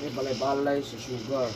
Ni balay-balay sa sugar.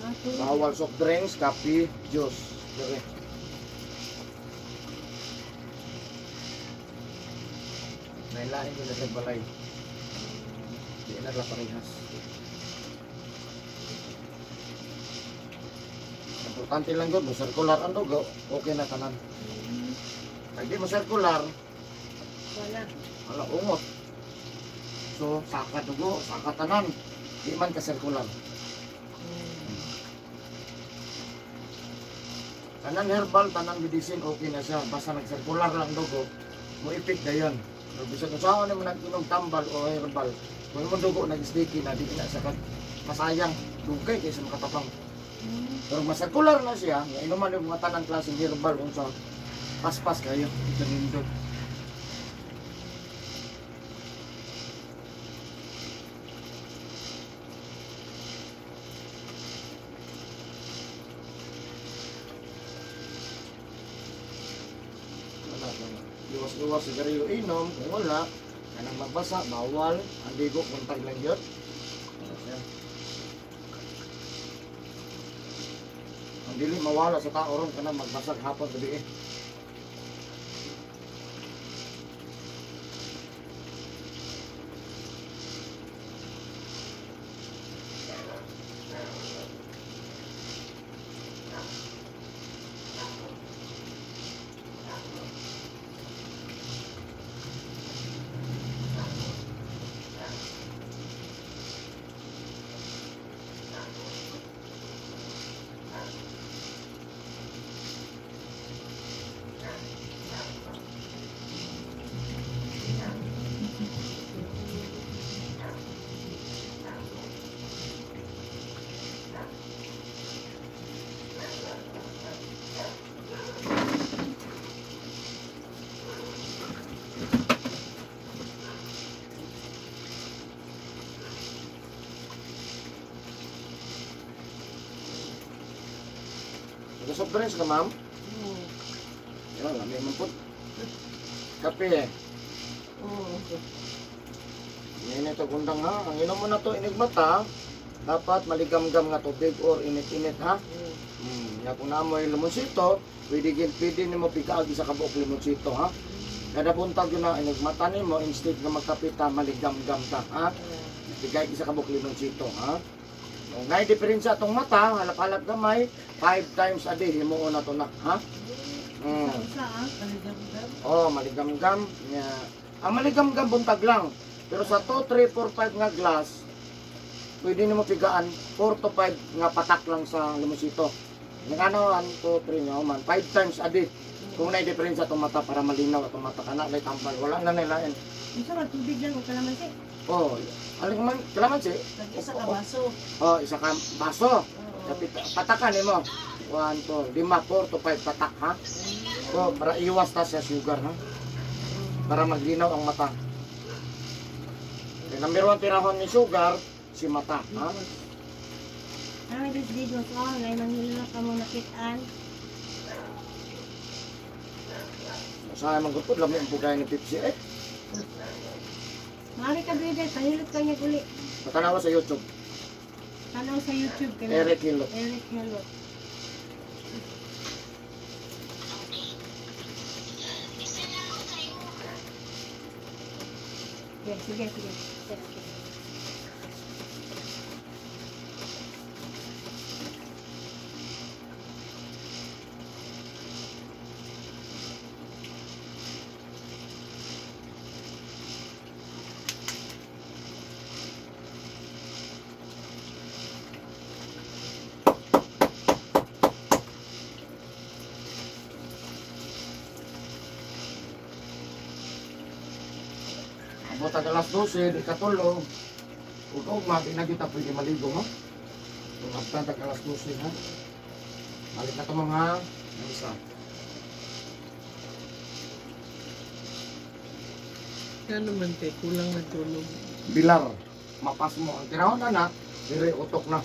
Ah, tubig. Bawal soft drinks, kape, juice. Dire. Nailain ko na sa balay. Di na lang parehas. Importante lang gud, mo circular ang dugo, okay na tanan. Pag di mo circular, Wala. wala ungot. So, saka dugo, saka tanan. Di man ka circular. Tanan herbal, tanan medicine, okay na siya. Basta nag-circular lang dugo, mo ipik dayon. Pero bisag kung saan mo nag-inom tambal o herbal, kung imong dugo nag-sticky na, di na siya masayang dugay kaysa makatapang. Pero mas-circular na siya, nga inuman yung mga tanan klaseng herbal unsa paspas kayo, ito nindot. Wala, wala. Iwas-iwas sigarilyo inom, kung wala, kanang magbasa, bawal, ang ligo, buntag lang yun. Ano siya? Ang dili mawala sa tao ron kanang magbasag hapon gabi eh. Nag-soft drinks ka, ma'am? Oo. Yan, lami man po. Kape eh. Oo. Ngayon ito gundang ha. Ang inom mo na to inigmata, dapat maligamgam nga tubig or init-init ha. Oo. Nga kung naamoy limonsito, pwede gin pwede nimo pigaag isa ka buok limonsito ha. Kada buntag yun na inigmata nimo instead nga magkape ta maligamgam ta ha. Pigay isa ka buok limonsito ha. Kung ngay diferensya atong mata, halap-halap gamay, 5 times a day himuon na to na ha. Usa ah. Kaligam-gam. Oh, maligamgam. Nya. Ang maligamgam buntag lang. Pero sa 2, 3, 4, 5 nga glass, pwede nimo pigaan 4 to 5 nga patak lang sa limosito. Nga ano, 1, 2, 3 nga man. 5 times a day. Kung na diferensya itong mata para malinaw itong mata kana na tambal. Wala na nilain. Unsa man tubig lang o kalamansi? Oh, alin man kalamansi. Isa ka baso. Oh, isa ka baso. Oo. Kapit patakan nimo. 1, 2, 5, 4 to 5 patak ha. So, para iwas ta sa sugar ha. Para maglinaw ang mata. Okay, number 1 tirahon ni sugar, si mata ha. Ah, this video ko, ngay manghilak ka mo nakitaan. Usahay man gud lami ang pugay ni Pepsi eh. Mari ka brother, pahilot ka niya uli. Patanawa sa YouTube, Tanaw sa YouTube ka na. Eric Hilot. Eric Hilot. Okay, sige, sige. Sige, sige. Abot ang alas 12, di katulog. Ug ugma, di na kita pwede maligo ha. Kung abtan tag alas 12 ha. Balik na to mga isa. Ano man te, kulang na tulog. Bilar, mapas mo. Ang tirahon na na, dire utok na.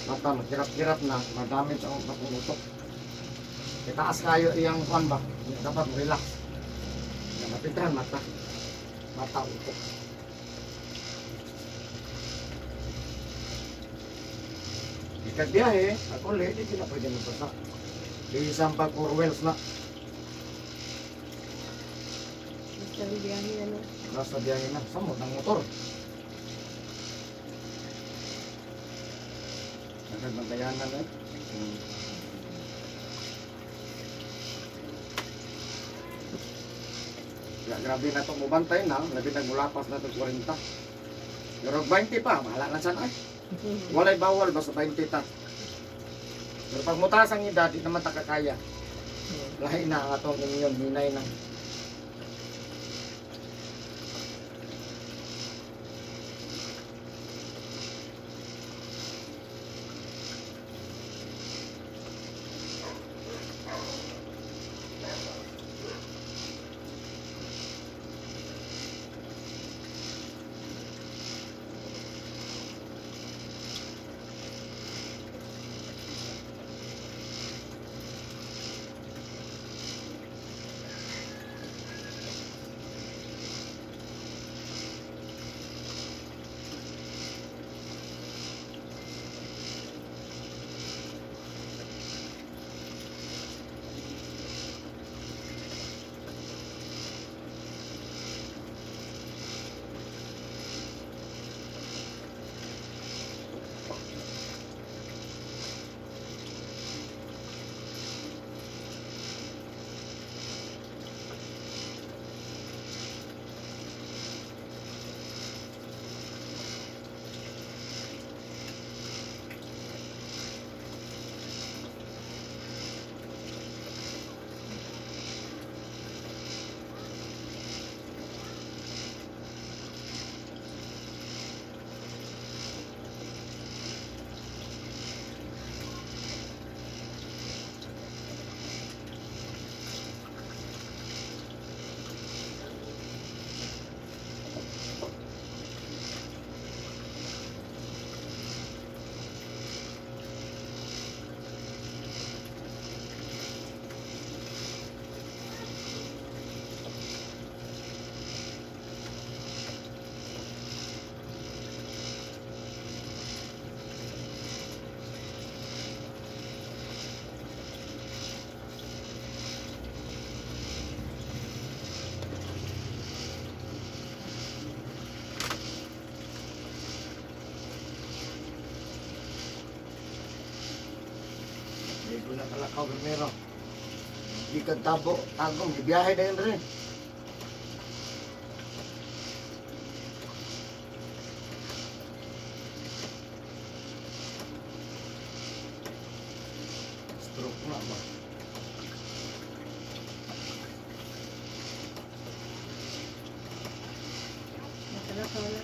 Mata, magkirap-kirap na, madamage ang atong utok. Itaas kayo iyang kuan ba? Dapat relax. Nga mapitahan mata. Mata utok. Kag biyahe, ako uli, di na pwede magbasa. Bisan pa four wheels na. Basta biyahe ano. Basta biyahe na, samot ng motor. Nagbantayanan eh. Ya, grabe na itong mubantay na, labi nagmulapas na itong 40. Pero 20 pa, mahala na sana eh. Walay bawal, basta 20 ta. Pero pag mutaas ang edad, di naman takakaya. Lahi na ang atong inyon, hinay na. Hindi ko na kalakaw primero. Di ka tabo, tagong, ibiyahe na yun rin. Stroke na ba? Makalakaw na.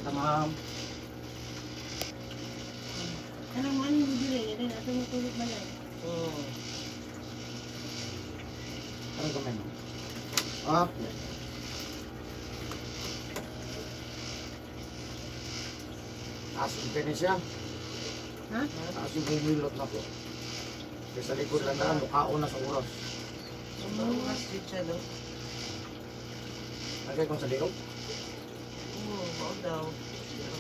Ta, ma'am. Kanang mo ano diri, diri ato mo tulog balay. Oo. Ano kamay mo? Up. Taas yung penis siya. Ha? Taas yung humilot na po. Kaya sa likod lang na, mukhaon na sa oras. Oras din siya, no? Nagkay kung sa liog. Oo, mao daw.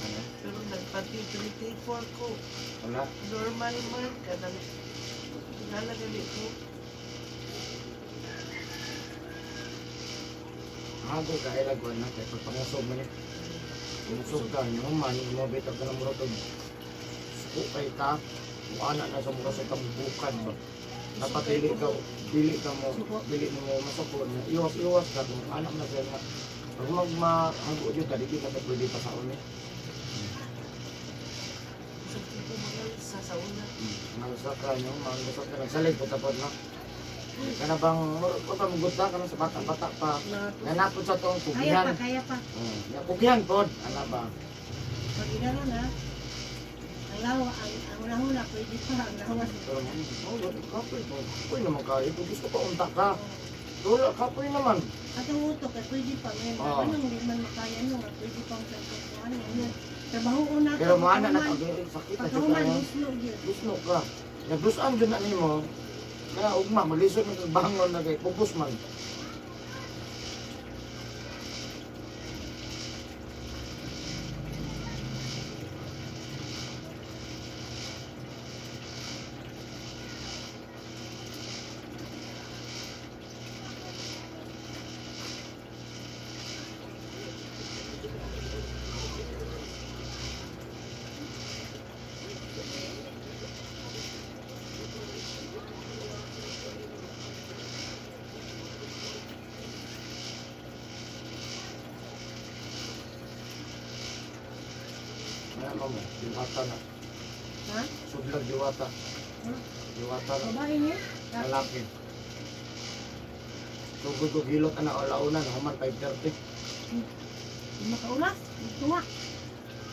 Ano? Pero nagpati 3 ko. Wala. Normal man. Kanang tingala gali ko. Hago ka ay lagwan na. Kaya pag pangusog man eh. Pangusog ka, yung man, mabit ka ng murot. Suko kay ka, muana na sa mura sa kabubukan ba. Dapat dili ka mo, dili mo masuko na. Iwas iwas ka kung anak na siya nga. Pag magmahago yun ka, di ka na pwede pa sa uni. Usog ko mga sa una. Nangsa ka, yung mga ka, nagsalig po tapos na. Ka na bang, murot ka mugunta ka na sa bata-bata pa. Nanapod sa tong Kaya kugihan. pa, kaya pa. Ya, kugihan pod, ana ba? Pag igano na, ang lawa, ang lahula, pwede pa, ang lawas. Pero man, oh, kapoy po. Kapoy naman kayo. Kung gusto ko, unta ka. Wala, kapoy naman. At ang utok, ay pwede pa. Ngayon, Oo. ano, hindi man makaya no, nga, pwede pa ang sa ano, ano. Trabaho na. Pero maana na pag sakit na jud Pagkahuman, ka. luslo yun. Lusno ka. Naglusan jud na nimo. Kaya ugma, malisod na kag bangon na kay pugos man. Ano mo, diwata na. Ha? Sudlag diwata. Ha? Diwata na. Babae niya? Lalaki. Sugod ko gilot ana alauna na human 5:30. Di makaulas? Tunga.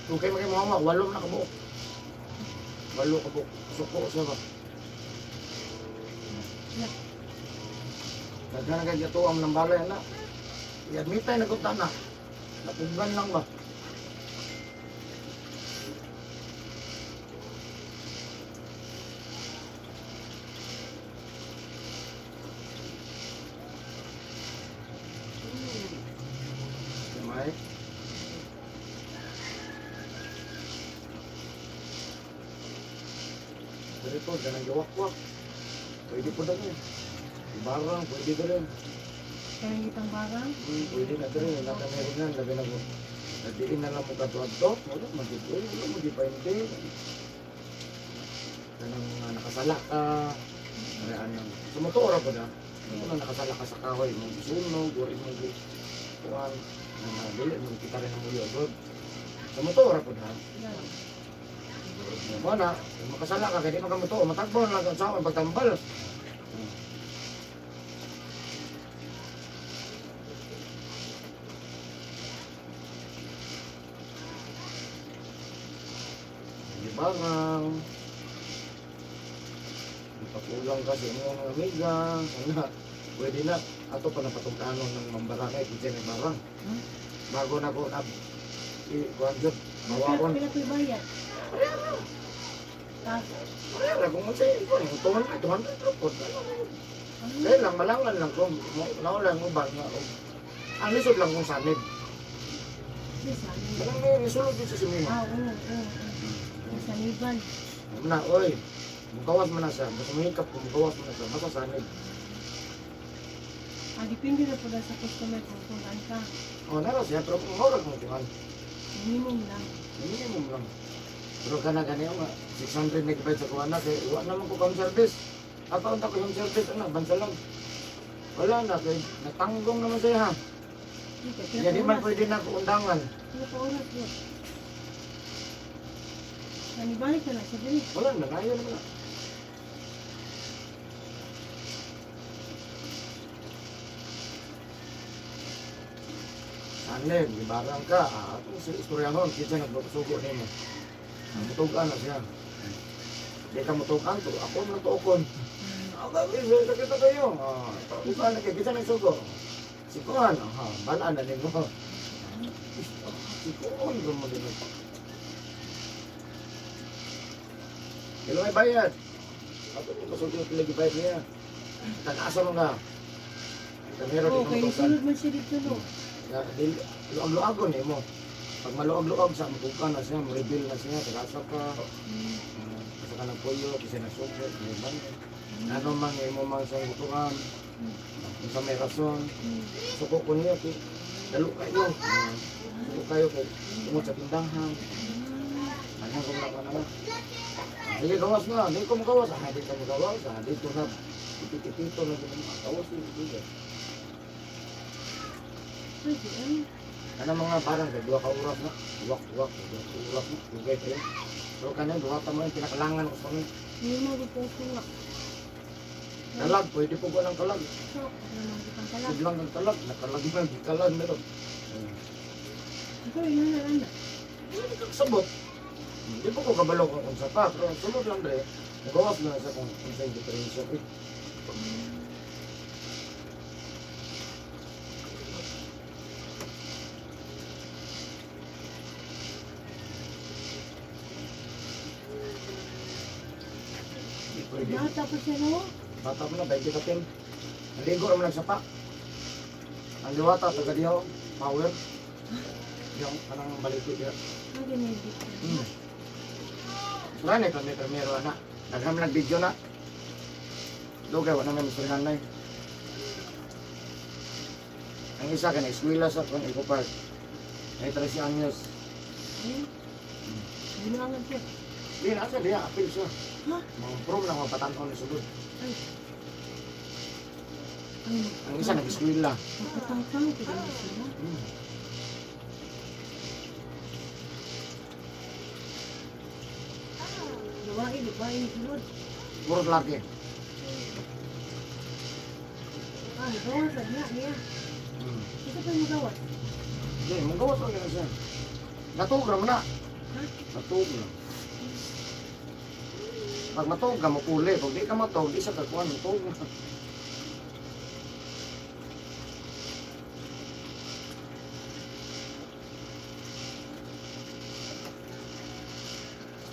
Kung kayo maging mga walo na kabuok. Walo kabuok. Suko siya ba? Yeah. Daghan kay gatuam ng balay na. I-admit tayo nagkunta na. Napugban lang ba? May. Dito, ganang gawakwak. Pwede po daw. Barang, pwede ka rin. Kaya hindi pang barang. Pwede na rin. Wala ka meron yan. Labi na po. Nadiin na lang mo katuad to. Wala, mag-uy. Wala, mag-ipainte. Kanang nakasala ka. Ay, anong. Sumutuora po na. Ano na nakasala ka sa kahoy. Mag-sunog, or mag-kuhan. Na dili, magkita rin ang muyo. Good. Sumutuora po na. Yeah. Wala, kung makasala ka, kaya di makamutuo, matagbo na lang sa akin pagtambal. Di ba nga? Ipakulang kasi ang mga amiga, sana, pwede na. Ato pa napatungkano ng mambarakay, kung siya may barang. Hmm? Bago na ko na, i-kuhan dyan, mawakon. Pila ko'y bayad? Tapos, Wala, kung sa ito, yung 200, 200 report. ano? Kaya lang, malangan lang kung naula ang uban nga. O, ang lisod lang kung sanib. Di, sanib. Kanang may nisulod yun sa simima. Ah, oo. Yung Saniban. Ano na, oy, mukawas man na siya. Basta mahikap kung mukawas man na siya. Basta sanib. Ah, depende na po na sa customer kung kulaan ka. O, nara siya, pero kung maurag mo kuhan, Minimum lang. minimum lang. Pero ka na ganyan nga, 600 na gibay sa kuha na, kaya wala naman ko kang service. Apaunta ko yung service, ano, bansa lang. Wala na, kay natanggong naman siya ha. Di, kaya pila Kaya di ka man oras. pwede na undangan. Pila ka oras yun. Nanibalik na lang siya dili. Wala na, ayaw naman na. Anle, gibarang ka. Ah, atong sa istoryahon, kinsa nagsugo nimo. Mutugan na siya. Di ka mutugan to, ako man tuokon. Ah, gabi, sakit na kayo. Ah, tuokan na kayo, kinsa nagsugo. Si Kuan, aha, balaan na nimo. Si Kuan, mo din. Kailan may bayad? Ato mo kasugo yung lagi bayad niya. Tagaasa mo nga. Kamero di Oh, ka kay mutugan. sulod man siya dito no. Na, luag-luagon eh mo. Pag maluag-luag sa mutukan na siya, mo-reveal na siya, tagasa ka. Asa ka ng puyo, kasi nasuko, may bang. Ano mang imo mang sa butuan. Kung sa may rason, suko ko niya, kay, dalo kayo. Suko kayo kay tungod sa tindahan. Ano ko na ka na. Sige, gawas na. Hindi ko magawas. Ah, hindi ka magawas. Ah, dito na. Ipitipito na ganun. Ah, gawas yun. Sige. Pwede ay. Ano mga parang kay duha ka oras na. Duwak, duwak, duha ka oras na. Dugay kayo. So kanin, duha ta mo yung pinakalangan ko sa amin. Hindi mo gusto ko. Kalag, pwede po ko ng kalag. So, ano man gud ang kalag. Sidlang ng kalag. Nakalag na, kalag na ito. Ikaw yun na lang na. Hindi ka kasabot. Hindi po ko kabalo kung unsa pa, pero sunod lang dre. Nagawas na sa kung unsa yung diferensya. Eh, hindi pwede. Bata pa siya no. Bata mo na, 20 ka pin. Naligo naman nagsapa. Ang liwata, taga diha, oh. Power. Yung kanang baliti diha. Ang ganyan dito. Wala na ito, may primero na. Dagham nag-video na. Dugay, wala na may na eh. Ang isa ka na, eskwela sa kung Eco Park. May 13 anyos. Eh. Bilangan siya. Di na siya, diya, apil siya. Ha? Mga prom na mga patanon ni sulod. Ay. Ay, Ang isa nag-eskwela. magpatangtang ko din sila. Babae, babae, sulod. Puro laki. Ah, gawas sa niya niya. Ito pa yung gawas. Di, manggawas lang yun siya. Natuog ra man na. Ha? Natuog na. Pag matuog ka, mapuli. Pag di ka matuog, di sa kakuan, matuog na.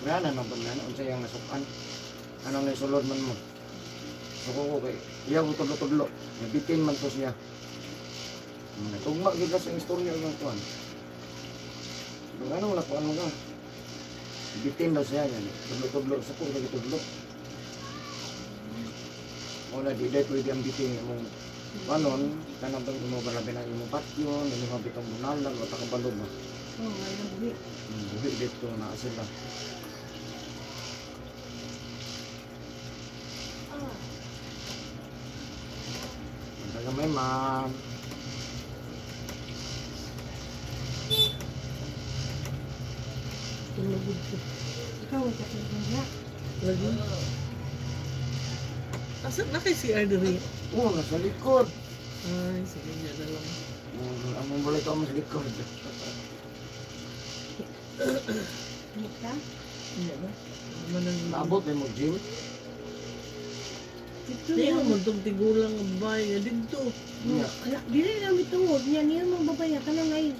Wala na naman na, unsa yang nasukan. Ano na sulod man mo? Suko ko kay iya ko tudlo-tudlo. Nabitin man to siya. Tugma gid ka sa istorya ng kuan. Kung ano wala kuan mo ka. Bitin daw siya yan. Tudlo-tudlo sa ko lagi tudlo. Wala di dai pwede ang bitin imong kanon kanang bang imo balabi na imong patyon, imong bitong bunalan wa ta kabalo ba. Oh, wala buhi. Buhi dito na sila. Ang tagamay, ma'am. Tulog ko. Ikaw ang kapatid niya. Lagi. Asa na kay si Arderi? Oo, nasa likod. Ay, sige niya na lang. Ang mong balay ko sa likod. Mukha. Iya ba? Manang Naabot na mo gym. Dito Niya yan. mo tong tigulang nga babae nga didto. Niya. Ala, dili lang mituod niya niya mong babae kanang ay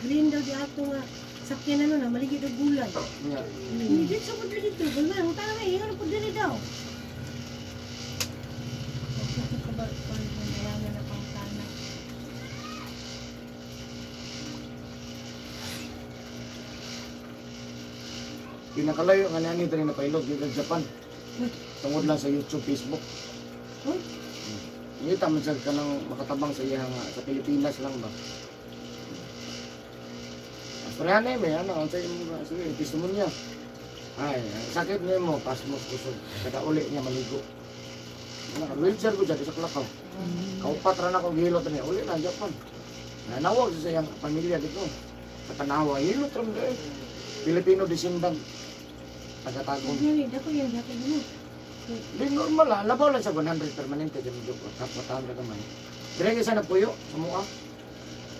green daw di ato nga sakyan ano na maligid og gulay. Niya. Hindi dito ko dito. Gulay ang tara ay ingon po dili daw. Ako ka ba kon na na pangtana. Pinakalayo nga niya nito na pailog dito sa Japan. Tungod lang sa YouTube, Facebook. Uy, Ngita man siya ka nang makatabang sa iya nga sa Pilipinas lang ba. Australian eh, may ano, ang sa imo sige, testimonya. Ay, ang sakit nimo, pasmos kusog. Kada uli niya maligo. Ano, wheelchair ko dyan, sa klakaw. Kaupat ra na akong gihilot niya, uli na Japan. Nanawag siya sa iyang pamilya dito. Sa Tanawa, hilot ra man eh. Filipino descendant. Taga-tagong. dili dako yan dako mo. Di normal lah, labaw lang sa 100 permanente dyan medyo kapatahan ka kamay. Dire sa nagpuyo, sa mua.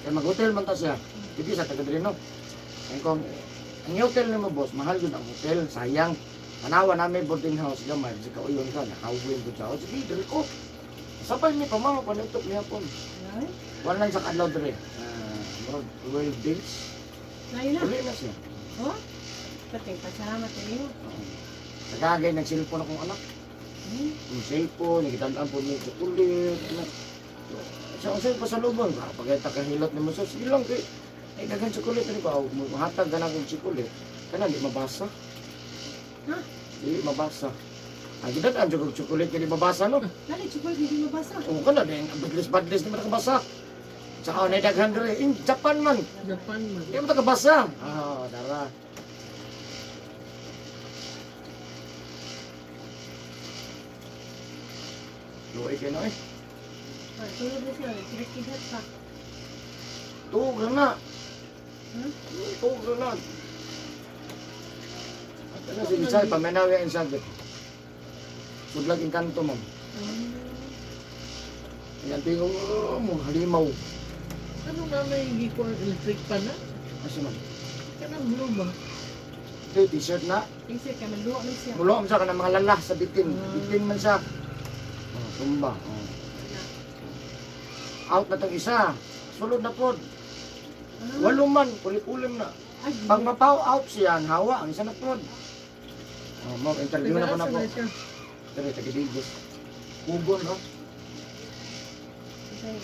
Kaya mag-hotel man ta siya. Dito sa taga diri, no. Ang kung ang hotel nimo, boss, mahal yun ang hotel, sayang. Tanawa namin boarding house gamay, di ka uyon ka, nakawin ko siya. O sige, diri ko. Sabay ni pamaw panutok niya po. Ay, Wala lang sa kadlaw diri. Ah, murag 12 days. layo na. Uli na siya. Oh? Patay, pasalamat tayo. Oo. Nagagay ng cellphone akong anak. Yung cellphone, nagitandaan po niya chocolate. Anak. Sa ang cellphone sa lubong, pagkita kahilot ni mo sa sige lang kay ay dagan chocolate ani ko mo hatag ka na akong chocolate. Kana di mabasa. Ha? Di mabasa. Ang gidan jud og chocolate kay di mabasa, no. Dali, chocolate, hindi mabasa. O kana din badlis-badlis di man nakabasa. Sa na daghan diri in Japan man. Japan man. Di man nakabasa. Ah, dara. Luoy kayo na eh. Ah, tulog na siya, kirat-kirat pa. Tuog lang na. Hmm? Tuog lang na. At ano si Isay, paminawi ang sagot. Sudlag yung kanto, ma'am. Ayan, tingog, oh, mo, halimaw. Ano nga may gikuan electric pa na? Asa man? Kanang blue ba? Ito, t-shirt na. Kasi ka, naluwa man siya. Mulo siya ka ng mga lalah sa bitin. Ah. Bitin man siya. Oh, tumba. Oh. Out na tong isa. Sulod na pod. Ah. Walo man, kulit-ulim na. Ay, Pag mapaw out siya, ang hawa, ang isa na pod. Oh, ma'am, interview na po na Taga-asa po. na siya? Pero taga Digos. Kugon, no? okay.